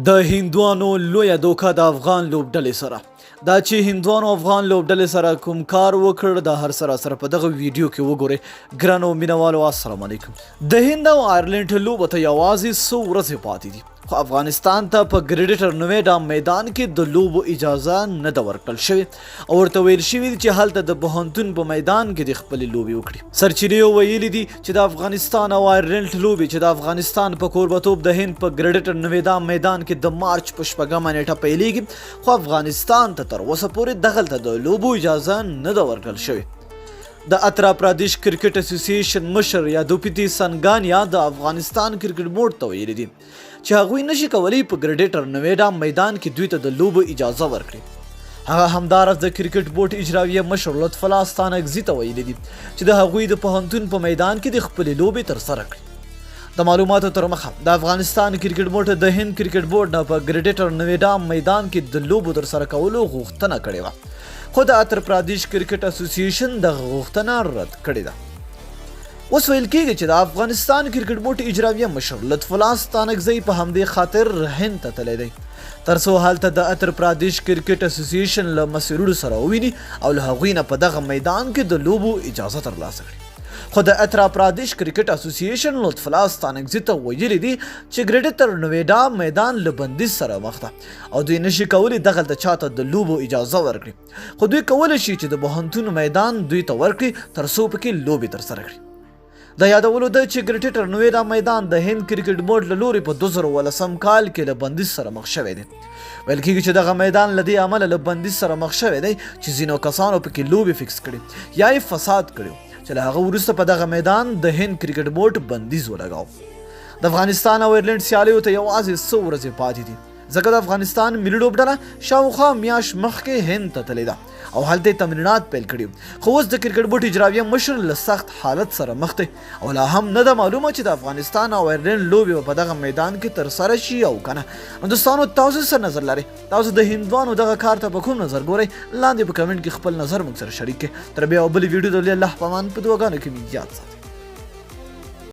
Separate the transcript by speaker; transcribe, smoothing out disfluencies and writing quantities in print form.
Speaker 1: د هندوانو لویه دوکه د افغان لوبډلې سره. دا چې هندوانو افغان لوبډلې سره کوم کار وکړ، دا هر سره سره په دغه ویډیو کې وګورئ. ګرانو مینوالو، السلام علیکم. د هند او آیرلینډ لوبه ته یوازې څو ورځې پاتې دي، خو افغانستان ته په ګریډیټر نویډا میدان کې د لوبو اجازه نه ده ورکړل شوې او ورته ویل شوي دي چې هلته د پوهنتون په میدان کې د خپلې لوبې وکړي. سرچینې ویلي دي چې د افغانستان او آیرلنډ لوبې چې د افغانستان په کوربتوب د هند په ګریډیټر نویدا میدان کې د مارچ په 6مه نیټه پیلیږي، خو افغانستان ته تر اوسه پورې دغلته د لوبو اجازه نه ده ورکړل شوې. د اترا پرادیش کرکټ اسوسییشن مشر یادوپیتی سنګانیا د افغانستان کرکټ بورډ ته ویلي دي چې هغوی نشي کولی په ګریډیټر نویډا میدان کې دوی ته د لوبو اجازه ورکړي. هغه همداراز د کرکټ بورډ اجراویه مشر لطف الله ستانکزي ته ویلي دي چې د هغوی د پوهنتون په میدان کې د خپلې لوبې ترسره کړي. د معلوماتو تر مخه، د افغانستان کرکټ بورډ د هند کرکټ بورډ نه په ګریډیټر نویډا میدان کې د لوبو ترسره کولو غوښتنه کړې وه، خو د اتر پرادیش کرکټ اسوسییشن دغه غوښتنه رد کړې ده. اوس ویل کیږي چې د افغانستان کرکټ بورډ اجراویه مشر لطف الله ستانکزی په همدې خاطر هند ته تللی دی، ترڅو هلته د اتر پرادیش کرکټ اسوسییشن له مسؤلینو سره وویني او له هغوی نه په دغه میدان کې د لوبو اجازه ترلاسه کړي. خو د اترا پرادیش کرکټ اسوسییشن لطف الله ستانکزي ته ویلي دي چې ګریډیتر نویډا میدان له بندیز سره مخ ده او دوی نشي کولی دغلته چاته د لوبو اجازه ورکړي، خو دوی کولی شي چې د پوهنتون میدان دوی ته ورکړي ترڅو پکې لوبې ترسره کړي. د یادولو ده چې ګریټر نویډا میدان د هند کرکټ بورډ له لوري په 2010 کال کې له بندیز سره مخ شوی دی. ویل کېږي چې دغه میدان له دې امله له بندیز سره مخ شوی دی چې ځینو کسانو پکې لوبې فکس کړي یا یې فساد کړی، چې له هغه وروسته په دغه میدان د هند کرکټ بورډ بندیز ولګاو. د افغانستان او ایرلنډ سیالیو ته یوازې څو ورځې پاتې دي، ځکه د افغانستان ملي لوبډله شاوخوا میاشت مخکې هند ته تللې ده او هلته یې تمرینات پیل کړي. خو اوس د کرکټ بورډ اجراویه مشر له سخت حالت سره مخ دی او لا هم نه ده معلومه چې د افغانستان او ایرلنډ لوبې به په دغه میدان کې ترسره شي او که نه. نو دوستانو، تاسو څه نظر لرئ؟ تاسو د هندوانو دغه کار ته په کوم نظر ګورئ؟ لاندې په کمنټ کې خپل نظر موږ سره شریک کړئ. تر بیا او بلې ویډیو د الله پامان په دعاګانو کې مې یاد ساتئ.